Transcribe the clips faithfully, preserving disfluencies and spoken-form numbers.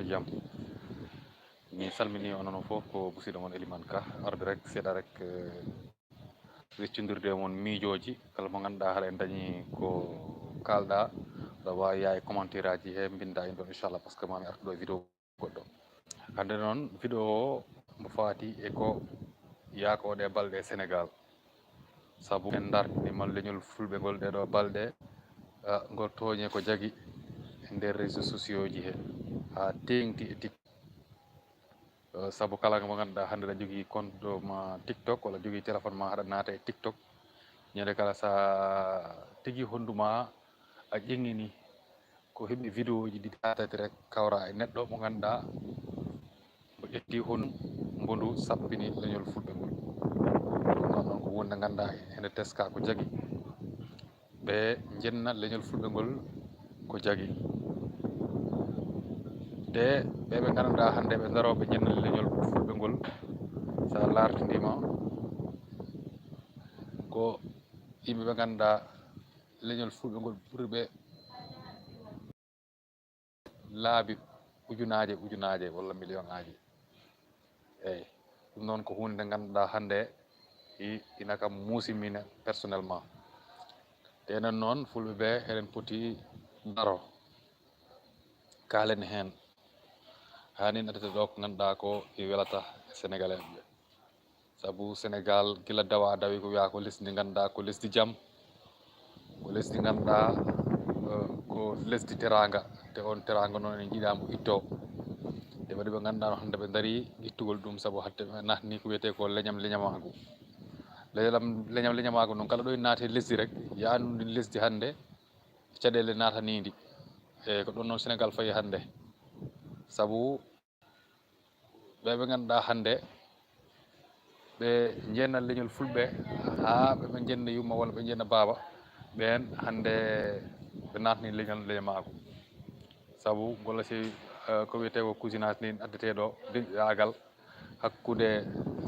Jam. Mi salmini onon fof, ko musiɗɗo mon Eliman Ka, arde rek seeɗa rek, eh, weccondirde e mon miijooji, kala mo ngannduɗaa haɗa en dañi ko kaalɗa, aɗa waawi yaha e commentaire aji he, mbinnda en ɗon, inchallah, parce que mami artu ɗo e vidéo goɗɗo. Hannde noon, vidéo o mo faati e ko yaako ɗe balɗe e Sénégal. Sabu en dartinima leñol fulɓe ngol ɗeɗo balɗe, ah, ngol tooñe ko jagi e nder réseaux sociaux ji he, haa teeŋti e TikTok. Eh, sabu kala mo ngannduɗaa hannde aɗa jogii compte ma TikTok walla jogii téléphone ma haɗa naata e TikTok, ñande kala sa tigi honndu ma a ƴeŋini, ko heɓi vidéo ji ɗiɗi haa tati rek kawra e neɗɗo mo ngannduɗaa o ƴetti honndu mbondu sappini leñol fulɓe ngol. Ɗum noon, noon ko huunde ngannduɗaa ene teska ko jagi. Ɓe njenna leñol fulɓe ngol ko jagi. Te ɓe ɓe ngannduɗaa hannde ɓe darooɓe njenna leñol fulɓe ngol, sa lartindiima ko yimɓe ɓe ngannduɗaa leñol fulɓe ngol ɓuri ɓe laabi ujunaaje, ujunaaje walla million aji. Eyi, ɗum noon ko huunde nde ngannduɗaa hannde i-, ina kam muusi min personnellement. Te enen noon, fulɓe ɓe, eɗen poti daro, kaalen heen. Haa ni addata ɗo ko ngannduɗaa ko i welata e Sénégalais ɓe. Sabu Sénégal gila dawa dawi ko wiya ko lesdi ndi ngannduɗaa ko lesdi jam, ko lesdi ngannduɗaa, eh, ko lesdi teraanga. Te on teraanga noon en njiɗaa mo itto. Te waɗi ɓe ngannduɗaa no hannde ɓe ndarii ittugol ɗum sabu hadde ɓe naatni ko wiyetee ko leñam leñamaagu. Leñam, leñam leñamaagu noon kala ɗo e naate lesdi rek, yaandu ndi lesdi hannde caɗeele naatanii ndi. E ko ɗon noon Sénégal fayi hannde. Sabu ɓe ɓe ngannduɗaa hannde ɓe njenna leñol fulɓe haa ɓe ɓe njenna yumma walla ɓe njenna baaba, ɓeen hannde ɓe naatni leñol leñamaagu. Sabu golla si, eh, ko wiyetee ko cousinage ni addeteeɗo denƴaagal hakkunde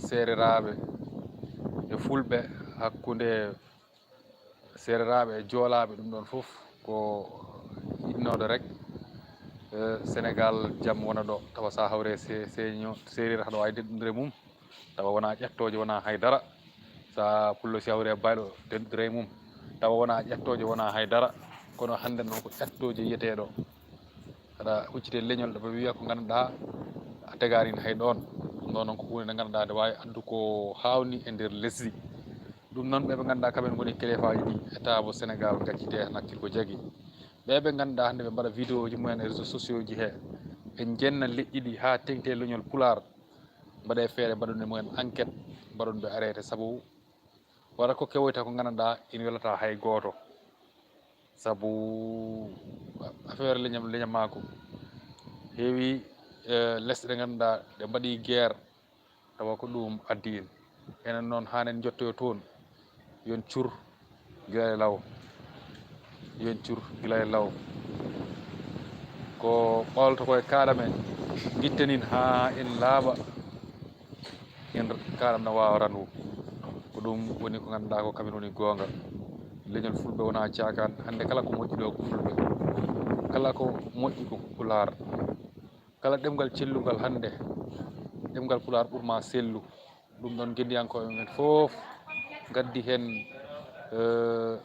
seereraaɓe e fulɓe, hakkunde seereraaɓe e joolaaɓe, ɗum ɗoon fof ko yiɗnooɗo rek, eh, Sénégal jam wona ɗo, tawa sa hawre se-, seeño, seereer haɗa waawi denɗondire mum, tawa wona ƴettooje, wona hay dara. Sa pullo si hawre baylo denɗondire mum, tawa wona ƴettooje, wona hay dara. Kono hannde noon ko ƴettooje yiyeteeɗo. Aɗa huccite leñol ɗo ɓe wiya ko ngannduɗaa a tegaani hay ɗoon. Ɗum ɗo noon ko huunde nde ngannduɗaa nde waawi addu ko haawni e nder lesdi. Ɗum noon ɓe ɓe ngannduɗaa kamɓe ngoni keleefaaji ɗi e taabo Sénégal ngaccite nakkil ko jagi. Ɓe ɓe ngannduɗaa hannde ɓe mbaɗa vidéo ji mumen e réseaux sociaux ji he, ɓe njenna leƴƴi ɗi haa teŋti e leñol Pulaar. Mbaɗe feere mbaɗon e mumen enquête, mbaɗon ɓe arrêté sabu wara ko kewoyta ko ngannduɗaa ina welata hay gooto. Sabu affaire leñam, leñamaagu heewi, eh, lesɗe ɗe ngannduɗaa ɗe mbaɗi guerre, tawa ko ɗum addi en. Enen noon haa en njottoyo toon, yon cur gila e law, yon cur gila e law. Ko ɓawlata ko e kaaɗam en, ngittanin haa en laaɓa. En kaaɗam na waawa ranwu. Ko ɗum woni ko ngannduɗaa ko kamin woni goonga. Leñol fulɓe wona caakaan. Hannde kala ko moƴƴi ɗo ko fulɓe. Kala ko moƴƴi ko pulaar. Kala ɗemngal cellungal hannde, ɗemngal pulaar ɓurma sellu. Ɗum ɗoon ngenndiyankooɓe men fof ngaddi heen, eh,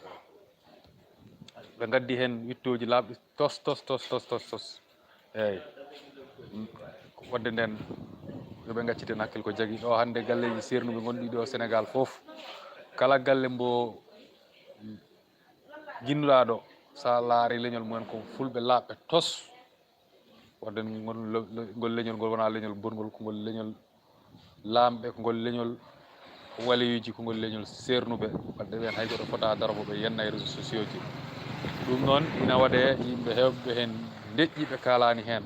ɓe ngaddi heen wittooji laaɓɗi tos, tos, tos, tos, tos, tos. Eeyi. Waɗde ndeen, yo ɓe ngacciten hakkil ko jagi. Ɗo hannde galleeji seernuɓe ngonɗi ɗo Sénégal fof, kala galle mbo jinnuɗaa ɗo, so a laari leñol mumen ko fulɓe laaɓɓe tos. Waɗde ngol, ngol leñol ngol wonaa leñol bonngol, ko ngol leñol laamɓe, ko ngol leñol waliyuuji, ko ngol leñol seernuɓe. Waɗde ɓeen hay gooto fota daro mo ɓe yenna e réseaux sociaux ji. Ɗum noon ina waɗee yimɓe heewɓe heen ndeƴƴi ɓe kaalaani heen.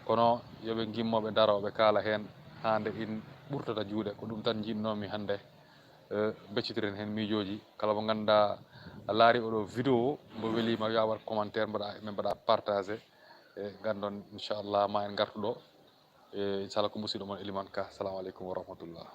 Kono yo ɓe ngimmo ɓe daro ɓe kaala heen haa nde in ɓurtata juuɗe. Ko ɗum tan njiɗnoomi hannde, eh, beccotiren heen miijooji. Kala mo ngannduɗaa a laari oɗo vidéo mbo weliima yo a waɗ commentaire mbaɗa, min mbaɗa partagé. E nganndon inchallah ma en ngartu ɗo. E inchallah ko musiɗɗo mon Eliman Ka. Assalamu aleykum wa rahmatullah.